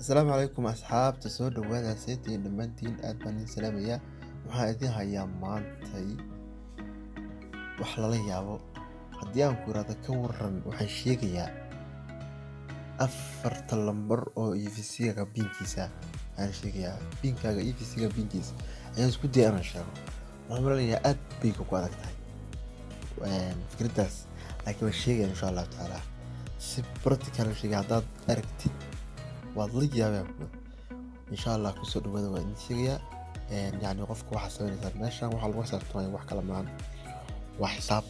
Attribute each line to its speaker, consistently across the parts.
Speaker 1: Asalaamu calaykum asxaabta, soo dhawaada seetiin dhammaantiin, aad baan idin salaamayaa. Waxaan idin hayaa maantay wax lala yaabo. Haddii aan ku iraahdo ka waran, waxaan sheegayaa afarta lambar oo EVC-ga PIN-kiisa ayaan sheegayaa. PIN-kaaga EVC-ga PIN-kiisa ayaan isku dayay inaan sheego. Waxaan maleynayaa aad bay ku adag tahay fikraddaas, laakiin waan sheegaya insha Allahu tacaala. Si practical u sheegaya, haddaad aragtid waad la yaabaa. Insha Allah kusoo dhawaada, waan idin sheegayaa. Yacni qofka waxaa sameynaysaa meeshan waxaa lagu xisaabtamaya wax kale maahan, waa xisaab.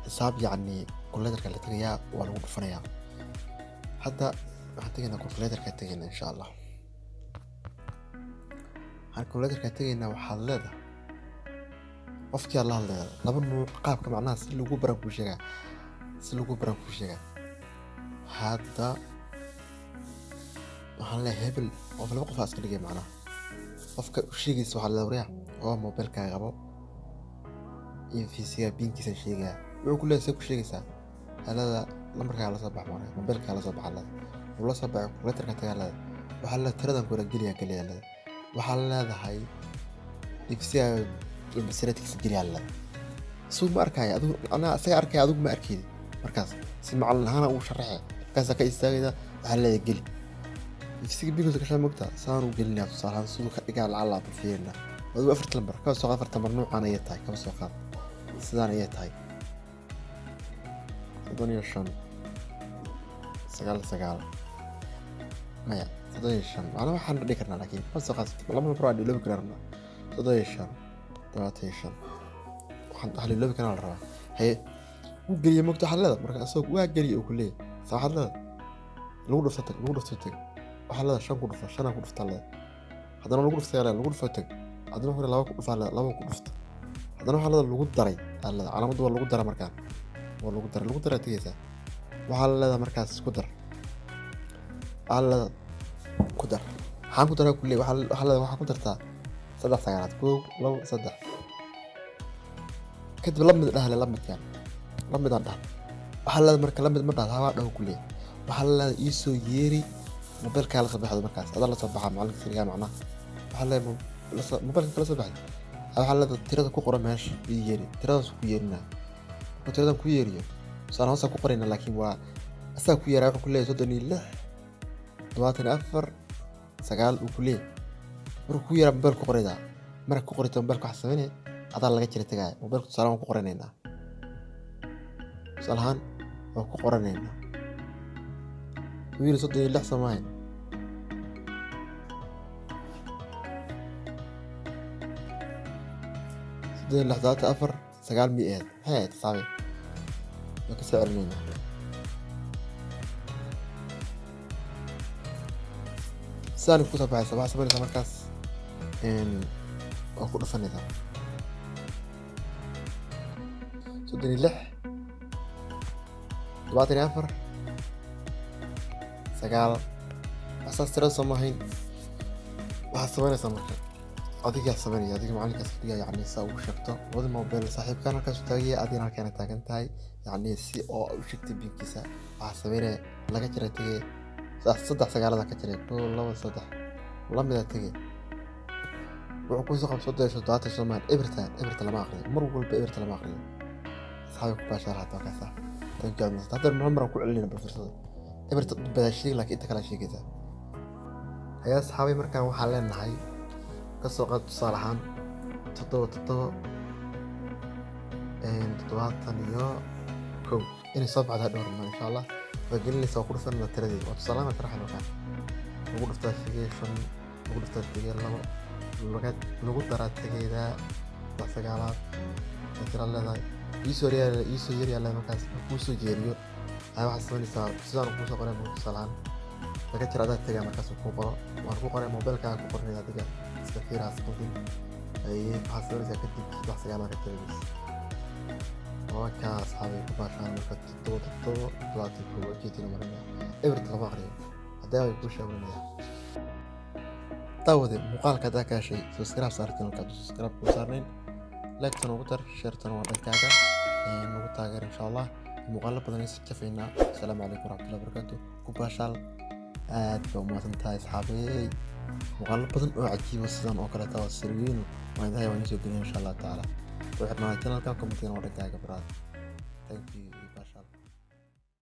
Speaker 1: Xisaab yacni calculator-ka la tegayaa, waa lagu dhufanayaa. Hadda waxaan tegaynaa calculator-ka tegaynaa insha Allah. Waxaan calculator-ka tegaynaa, waxaad leedahay qofkii aad la hadlaysaa laba nuuc qaabka, macnaha si lagu baran kuu sheegaa, si lagu baran kuu sheegaa. Hadda waxaan leeyahay hebel qof, laba qof aa iska dhigay, macnaha qofka u sheegaysa waxaad leedahay waryaa oo mobilkaaga qabo, EVC-ga PIN-kiisa sheegaya. Wuxuu ku leeyahay see ku sheegaysaa? Waxaad lambarkaaga la soo bax, macnaha mobilkaaga la soo bax leedahay. Wuu la soo baxay, calculator-ka tagaa leedahay. Waxaad leedahay tiradan ku geliyaa geliyaa leedahay. Waxaad leedahay EVC-ga lambar-sireedkiisa geliyaa leedahay. Isuu ma arkaya, adigu macnaha isaga arkaya, adigu ma arkaysid. Markaas si macallin ahaan ugu sharaxay, markaasaa ka istaagaysa, waxaad leedahay geli EVC-ga PIN-kiisa gashaa moogtaa saan u gelinayaa. Tusaale ahaan siduu ka dhigaa lacala bal fiirina. Adigu afarta lambar kaba soo qaad, afarta lambar nuucan ayay tahay, kaba soo qaad sidaan ayay tahay: 35 9 9, maya, 35 macnaha waxaan dhigi karnaa, laakiin kaba soo qaad laba lambar waa iloobi karaa rabnaa: 35 75. Waxaan wax la iloobi karaa la rabaa. Haye, wuu geliyay moogta. Waxaad leedahay marka isagoo waa geliyay uu ku leeyahay sa waxaad leedahay lagu dhufto tag, lagu dhufto tag. Waxaad leedahay shan ku dhufo, shanaa ku dhuftaa leedahay. Haddana lagu dhuftay leedahay, lagu dhufo tag. Haddana wuxuu laba ku dhufaa leedahay, laba ku dhufta. Haddana waxaa leedahay lagu daray aa leedahay, calaamadda waa lagu dara, markaan waa lagu daray, lagu daraa tegaysaa. Waxaa leedahay markaas ku dar, waxaa leedahay ku dar. Maxaan ku daraa ku leeyahay? Waxaa leedahay waxaa ku dartaa saddex sagaalaad: kow, labo, saddex. Kadib la mid dhahle, la midkaan la midaan dhah. Waxaa leedahay marka la mid ma dhahda, habaa dhaho ku leeyahay. Waxaa leedahay ii soo yeeri mobilkaa la soo baxdo. Markaas adaa la soo baxaa macalinka siligaa, macnaha waxaa leedahay mobilka kala soo baxday. Waxaa leedahay tirada ku qoran meesha ii yeeri. Tiradaas ku yeerinaa. Markuu tiradan ku yeeriyo, tusaale hoos ku qorayna, laakiin waa asaga ku yeeraa. Wuxuu ku leeyahay 36 74 9 uu ku leeyahay. Markuu ku yeeraa mobilka ku qoraydaa, marka ku qorayto mobilka waxaa sameynaya adaa laga jira tagaaya mobilka. Tusaale waan ku qoranaynaa, tusaale ahaan waan ku qoranaynaa. Wuxuu yiri 36 soomahay? 36 74 9 mi ahayd? Maxay ahayd asxaabi? Waan kasoo celinaynaa. Sidaan kusoo baxaysa waxaa samaynaysaa markaas waa ku dhufanaysaa 36 74 9. Asaas tirada soo maahayn? Waxaad samaynaysaa marka adigaa samaynaya, adiga macalinkaas dhigaa, yacni saa ugu sheegto labada mobile saaxiibkan halkaas u taagaya, adigana halkaana taagan tahay, yacni si oo u sheegtay PIN-kiisa. Waxaa sameynaya laga jira tegay, saddex sagaalada ka jiray: kow, labo, saddex. La mida tegay. Wuxuu kusoo qabso 35 soomaan. Eberta, eberta lama aqriyo, mar walba eberta lama aqriyo. Asxaabi ku baashaal hataa kaasa. Thank you. Hadda hal mar aan ku celinayna bal fiirsada. Eberta badaa sheegi, laakiin inta kale sheegaysaa. Haye asxaabi, markaan waxaan leenahay kasoo qaad tusaale ahaan 7 7 71 inay soo baxdo hadhow rabnaa insha Allah. Waa gelinaysaa, waa ku dhufanayna tiradeeda. Waa tusaale ahaan sharaxayna. Markaan lagu dhuftaa tegay shan, lagu dhuftaa tegay labo, lagu daraa tegaydaa saddex sagaalaad ay tira leedahay. Iisoo yeeri, iisoo yeeri yaa leedahay. Markaas markuu soo jeeriyo ayaa waxaad samaynaysaa sidaan kuu soo qoray. Tusaale ahaan laga jira adaa tegaa, markaas kuu qoro, waan ku qoray mobilkaaga ku qoranaysa, adiga iska fiiraas qaldin. Haye, waxaad samaynaysaa kadib saddex sagaalaad ka tiradays. Waa kaa asxaabay, ku baashaan. Marka 7 7 71 ujeedina marinaya. Eberta lama aqriyo haddii ay kuu sheeganaya. Daawade, muuqaalka haddaa ka heshay, subscribe saar channelka hadduu subscribe kuu saarnayn, like-tan ugu dar, share-tan waa dhankaaga, nagu taageer insha Allah. Muuqaalo badan aysan jafaynaa. Asalaamu calaykum waraxmatullahi wabarakaatu. Ku baashaal. Aad baa umahadsan tahay, asxaabey. Muuqaalo badan oo cajiiba sidan oo kaleeta oo sirweyn waan idahay waan soo gelin, insha Allah tacaala. Ku xirnaa channelka, commentigana waa dhankaaga, brother. Thank you.